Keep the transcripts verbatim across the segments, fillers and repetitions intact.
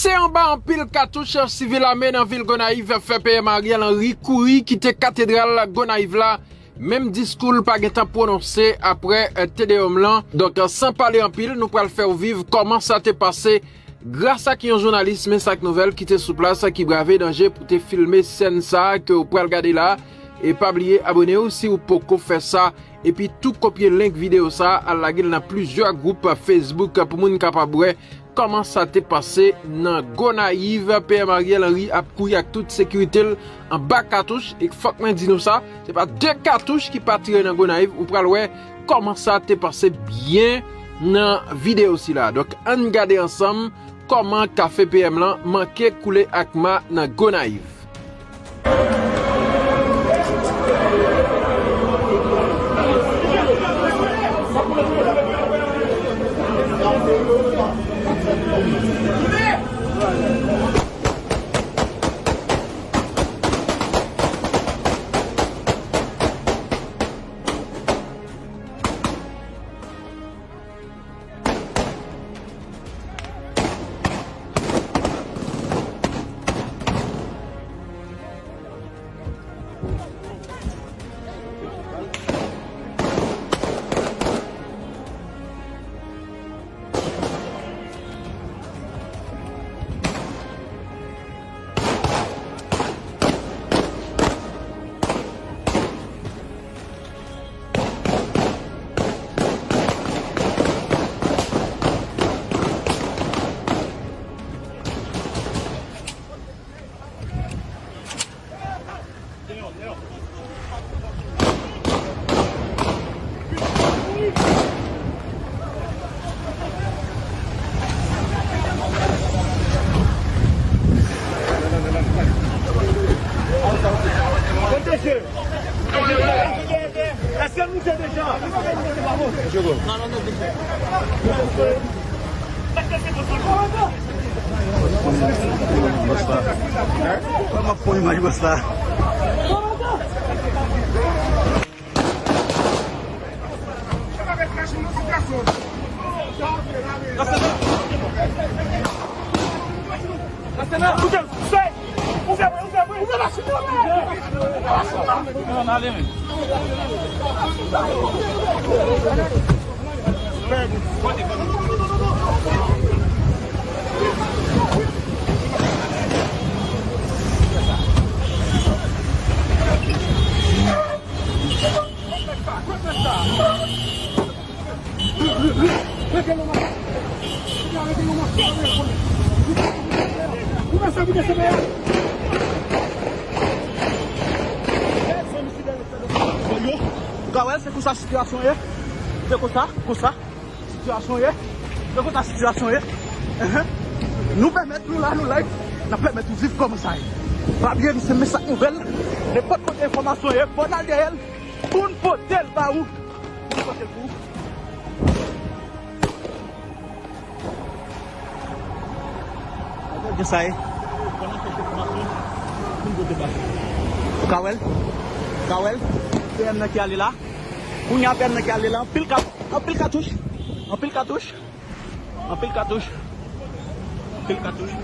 Te anba anpil katouch, sivil ame nan vil Gonayiv fè P M Ariel Henry kouri kite katedral Gonayiv la. Menm diskou l pa gentan pwononse apre, eh, Te Deyòm lan. Donk, eh, san pale anpil, nou pral fè w viv kòman sa te pase gras ak yon jounalis, men sa k nouvèl ki te sou plas, ki brave danje pou te filme sèn sa a ke w pral gade la. E pa bliye abone w si w poko fè sa. Epi tou kopye link videyo sa a, al lage l nan plizyè gwoup Facebook pou moun kapab wè kòman sa te pase nan Gonayiv. P M Ariel Henry ap kouri ak tout sekirite l anba katouch. E fòk mwen di nou sa, se pa de katouch ki pa tire nan Gonayiv. Ou pral wè kòman sa te pase byen nan videyo sila. Donk, ann gade ansanm kòman kafe P M lan manke koule ak ma nan Gonayiv. Èske l moute deja? Kòman pou imaj bòs la? Ou ka wè, se konsa sitiyasyon ye. Se konsa, konsa sitiyasyon ye. Se konsa sitiyasyon ye. Enhen. Nou pèmèt nou la, nou live. N ap pèmèt ou viv kòman sa ye. Pa bliye, nou se Mesak Nouvèl. Nenpòt kote enfòmasyon ye, fò n al dèyè l pou n pote l ba ou. Pou n pote l pou ou. Gade sa ye. Ou ka wè l? Ou ka wè l? P M nan ki ale la. Kounye a P M nan ki ale la. Anpil kat-, anpil katouch. Anpil katouch. Anpil katouch. Anpil katouch.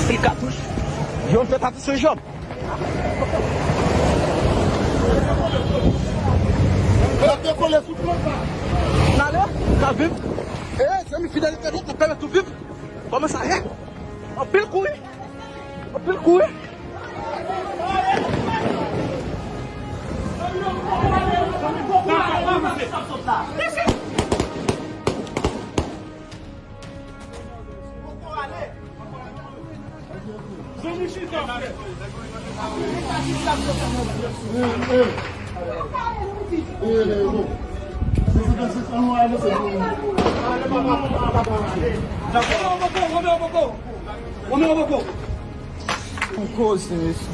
Anpil katouch. Yo fè katouch sou jòb. N ap dekole sou plan sa. N ale, n ap viv. E, zanmi fidèl entènot, n ap pèmèt ou viv. Kòman sa ye? Anpil kouri. Anpil kouri. Ou koze, mesye.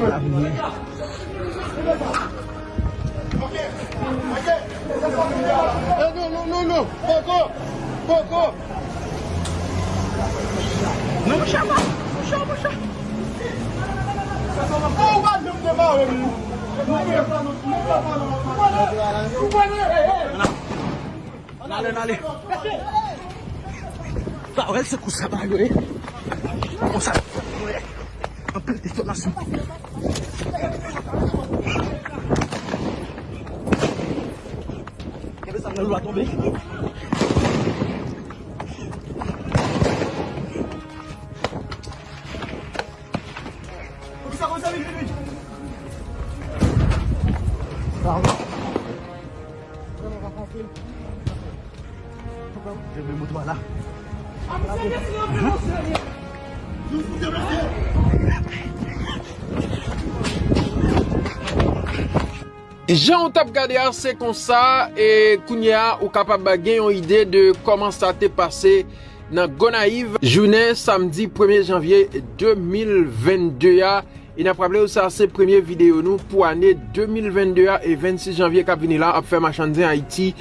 Non, non, non, non, non. Poko. Poko. Non, monchè, pa. Monchè, monchè. Ou pa janm te mare m. N ale, n ale. Ba wè se konsa ba yo ye. Konsa. Anpil detonasyon. Kenbe sa nan lwa tonbe. Poukisa konsa vin vin vin? Jan w t ap gade a, se konsa, e kounye a, ou kapab gen yon ide de kòman sa te pase nan Gonayiv, jounen samdi premye janvye de mil vennde a. E n ap raple w, sa se premye videyo nou pou ane de mil vennde a, e vennsis janvye k ap vini la ap fè Machann Zen Ayiti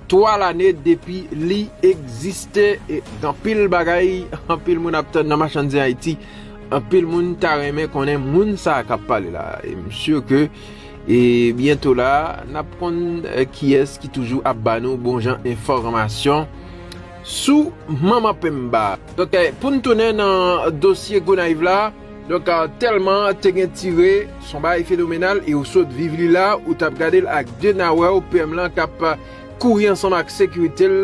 twa lane depi li egziste. E gen anpil bagay, anpil moun ap tann nan Machann Zen Ayiti. Anpil moun ta renmen konnen moun sa k ap pale la. E m si ke, e byento la, n ap konn, e, kiyès ki toujou ap ba nou bon jan enfòmasyon sou Manman Pemba. Donk, e, pou n tounen nan dosye Gonayiv la, donk, e, tèlman te gen tire, s on bagay fenomenal, e ou sot viv li la, ou t ap gade l ak de nawè w, P M lan k ap kouri ansanm ak sekirite l,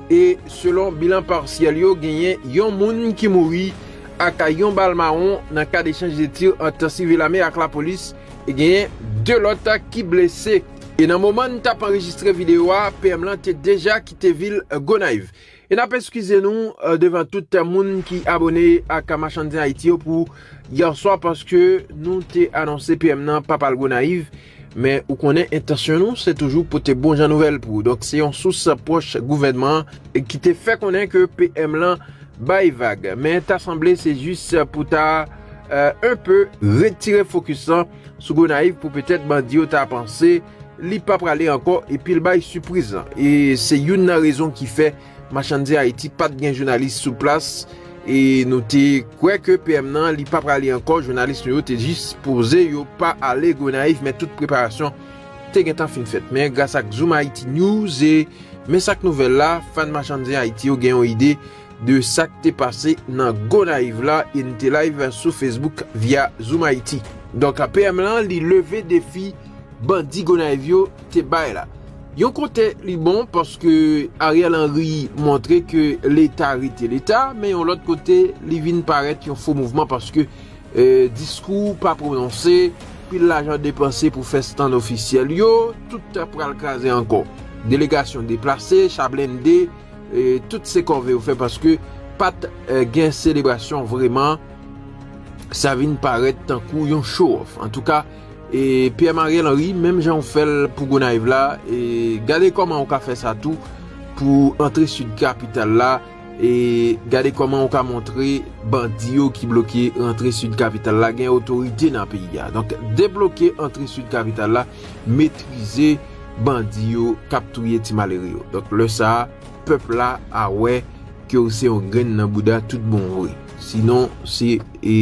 e selon bilan pasyèl yo, genyen yon moun ki mouri ak yon bal mawon nan kad echanj de tir ant sivil ame ak lapolis, e genyen de lòt ki blese. E nan moman n t ap anrejistre videyo a, P M lan te deja kite vil Gonayiv. E n ap eskize nou, e, devan tout moun ki abone ak Machann Zen Ayiti yo pou yè swa, paske nou te anonse P M nan p ap al Gonayiv, men ou konnen entansyon nou, se toujou pote bon jan nouvèl pou ou. Donk, se yon sous pwòch gouvènman an ki te fè konnen ke P M lan bay vag. Men ta sanble se jis pou ta, e, un peu retire fokis lan sou Gonayiv pou petèt bandi yo ta panse li pa prale ankò epi l bay sipriz lan. E se youn nan rezon ki fè Machann Zen Ayiti pa t gen jounalis sou plas. E nou te kwè ke P M nan, li pa prale ankò. Jounalis nou yo te jis poze, yo pa ale Gonayiv, men tout preparasyon te gentan fin fèt. Men gras ak Zoom Haiti News e Men Sa K Nouvèl la, fan Machann Zen Ayiti yo gen yon ide de sa k te pase nan Gonayiv la, e n te live sou Facebook via Zoom Haiti. Donk, P M lan, li leve defi bandi Gonayiv yo te bay la. Yon kote, li bon, paske Ariel Henry montre ke Leta rete Leta, men yon lòt kote, li vin parèt yon fo mouvman, paske e, diskou pa pwononse, pil lajan depanse pou fè stand ofisyèl yo, tout pral kraze ankò. Delegasyon deplase, cha blende, e, tout se kòve yo fè paske pa t, e, gen selebrasyon vrèman, sa vin parèt tankou yon show off. Antouka, e, P M Ariel Henry, menm jan w fè l pou Gonayiv la, e, gade kòman w ka fè sa tou pou antre sid kapital la, E gade kòman ou ka montre bandi yo ki bloke rantre sid kapital la gen otorite nan peyi a. Donk, debloke antre sid kapital la, metrize bandi yo k ap touye ti malere yo. Donk, lè sa a, pèp la a wè ke w se yon grenn nan bouda tout bon vre. Sinon, se, e,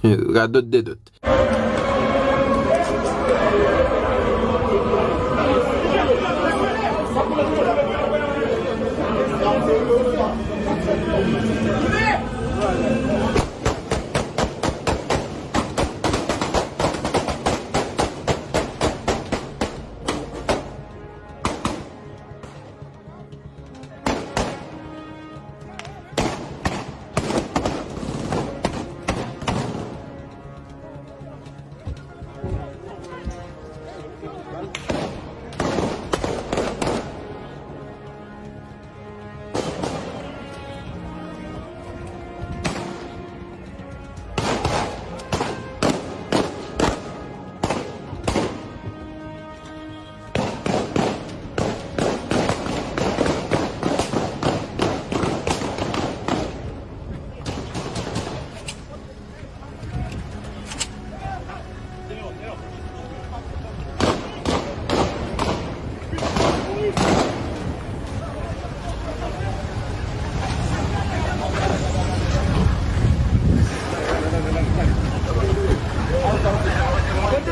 radòt dèdòt.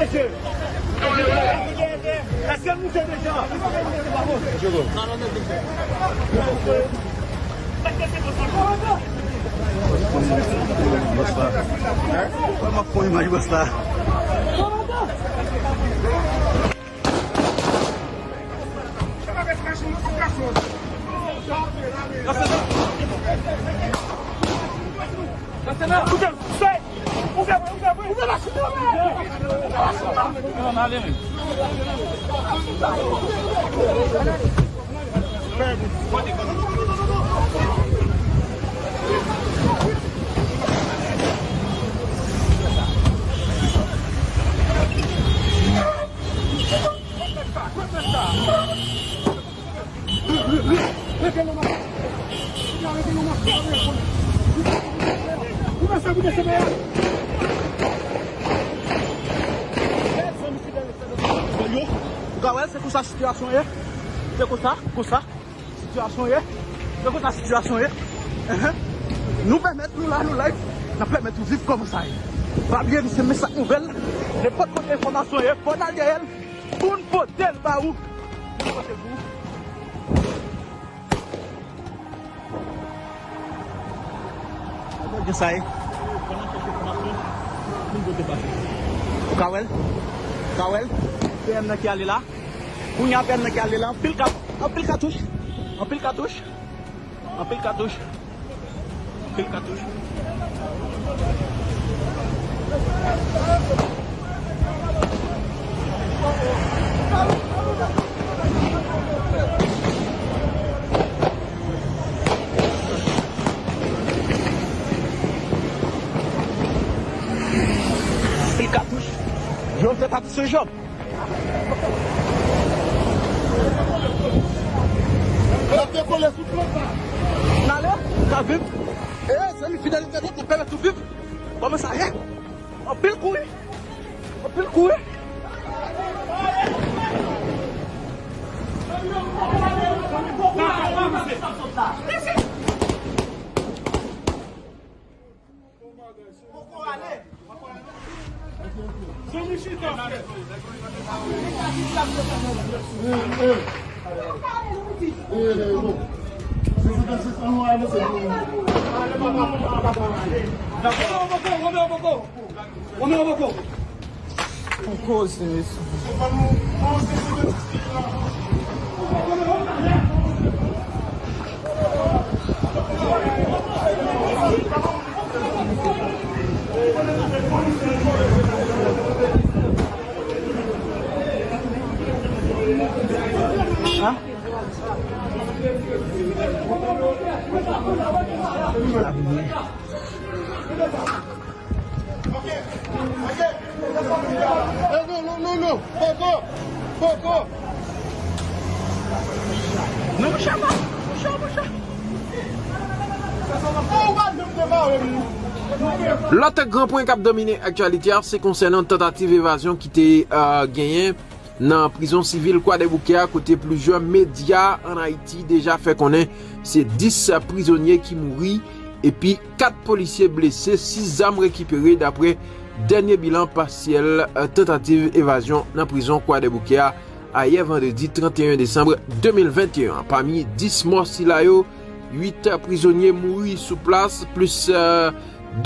Èske l moute deja? Bòs la. Wè, m ap pran imaj bòs la. Ou ka wè, se konsa sitiyasyon ye. Se konsa, konsa sitiyasyon ye. Se konsa sitiyasyon ye. Ehe. Nou pèmèt nou la, nou live. N ap pèmèt ou viv kòman sa ye. Pa bliye, nou se Mesak Nouvèl. Nenpòt kote enfòmasyon ye, fò n al dèyè l. Pou n pote l ba ou. Pou n pote l pou ou. Gade sa ye. Ou ka wè l? Ou ka wè l? P M nan ki ale la. Kounye a P M nan ki ale la. Anpil kat-, anpil katouch. Anpil katouch. Anpil katouch. Anpil katouch. Anpil katouch. Yo fè pati se jòb. N ap dekole sou plant la. N ale, n ap viv. E, zanmi, fidelite nou te pèmèt nou viv. Kòman sa ye? Anpil kouri. Anpil kouri. Eh, non, non, non, non. Poko. Poko. Non, monchè, pa. Monchè, monchè. Lòt gran pwen k ap domine aktyalite a, se konsènan tantativ evazyon ki te, euh, genyen nan prizon sivil Kwadèboukè a, kote plizyè medya ann Ayiti deja fè konnen se dis prizonye ki mouri epi kat polisye blese, sis zam rekipere, dapre dènye bilan pasyèl, euh, tantativ evazyon nan prizon Kwadèboukè a, ayè vandredi trannteyen desanm de mil venteyen an. Pami dis mò sila yo, uit prizonye mouri sou plas, plis, euh,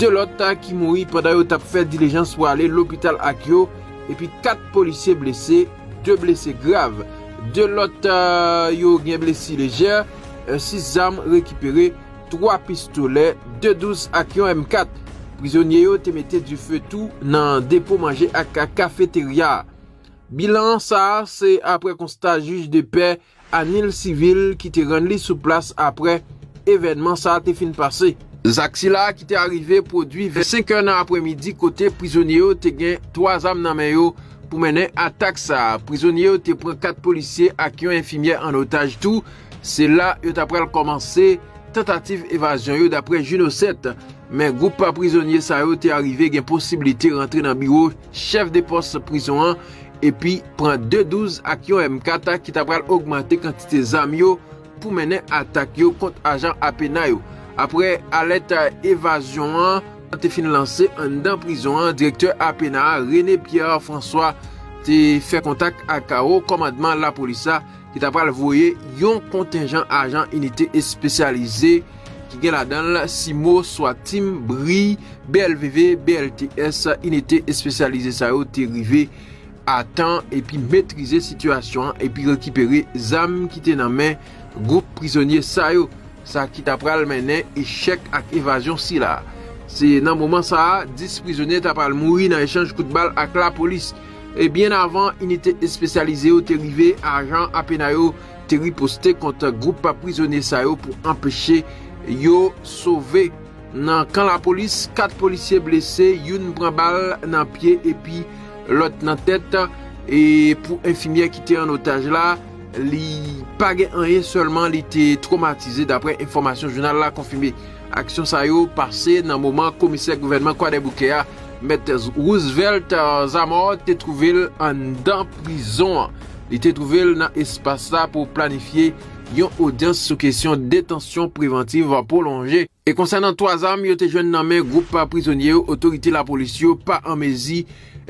de lòt, euh, ki mouri pandan yo t ap fè dilijans pou ale lopital ak yo, epi kat polisye blese, de blese grav. De lòt, euh, yo gen blesi lejè, euh, sis zam rekipere, twa pistolè, de douz ak yon M kat. Prizonye yo te mete dife tou nan depo manje ak kafeterya a. Bilan sa a se apre konsta jij de pè Anil Civil ki te rann li sou plas apre evènman sa a te fin pase. Zak sila a ki te arive pwodui vè senk è nan aprèmidi, kote prizonye yo te gen twa zam nan men yo pou mennen atak sa a. Prizonye yo te pran kat polisye ak yon enfimyè an otaj tou. Se la yo ta pral kòmanse tantativ evazyon yo, dapre Juno sèt. Men gwoup prizonye sa yo te arive gen posiblite rantre nan biwo chèf de pòs prizon an epi pran de douz ak yon M kat ki ta pral ogmante kantite zam yo pou mennen atak yo kont ajan APENA yo. Apre alèt evazyon an, te fin lanse anndan prizon an, direktè APENA a, René Pierre François, te fè kontak ak wo kòmandman lapolis la, ki ta pral voye yon kontenjan ajan inite espesyalize ki gen ladan l Simo, Swatim, Bri, B L V V, B L T S. Inite espesyalize sa yo te rive a tan epi metrize sitiyasyon an epi rekipere zam ki te nan men gwoup prizonye sa yo, sa ki ta pral mennen echèk ak evazyon sila. Se nan moman sa a, dis prizonye ta pral mouri nan echanj kout bal ak lapolis. E byen avan inite espesyalize yo te rive, ajan APENA yo te riposte kont gwoup prizonye sa yo pou anpeche yo sove. Nan kan lapolis, kat polisye blese, youn pran bal nan pye epi lòt nan tèt. E pou enfimyè ki te an otaj la, li pa gen anyen, sèlman li te twomatize, daprè enfòmasyon jounal la konfime. Aksyon sa yo pase nan moman komisè gouvènman Kwadèboukè a, Mèt Roosevelt, eh, Zamor, te twouve l anndan prizon an. Li te twouve l nan espas la pou planifye yon odyans sou kesyon detansyon prevantiv pwolonje. E konsènan twa zam yo te jwenn nan men gwoup prizonye yo, otorite lapolis yo pa an mezi,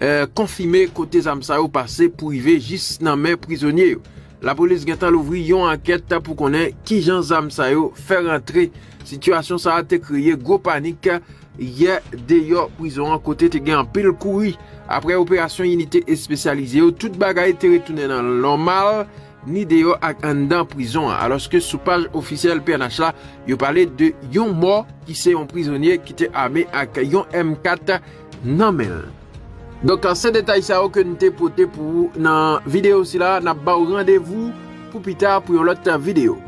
eh, konfime kote zam sa yo pase pou rive jis nan men prizonye yo. Lapolis gentan louvri yon ankèt pou konnen kijan zam sa yo fè rantre. Sitiyasyon sa a te kreye gwo panik yè deyò prizon an, kote te gen anpil kouri. Aprè operasyon inite espesyalize yo, tout bagay te retounen nan nòmal, ni deyò ak anndan prizon an. Alòske sou paj ofisyèl P N H la, yo pale de yon mò ki se yon prizonye ki te ame ak yon M kat nan men l. Donk, se detay sa yo ke n te pote pou ou nan videyo sila. N ap ba w randevou pou pita pou yon lòt videyo.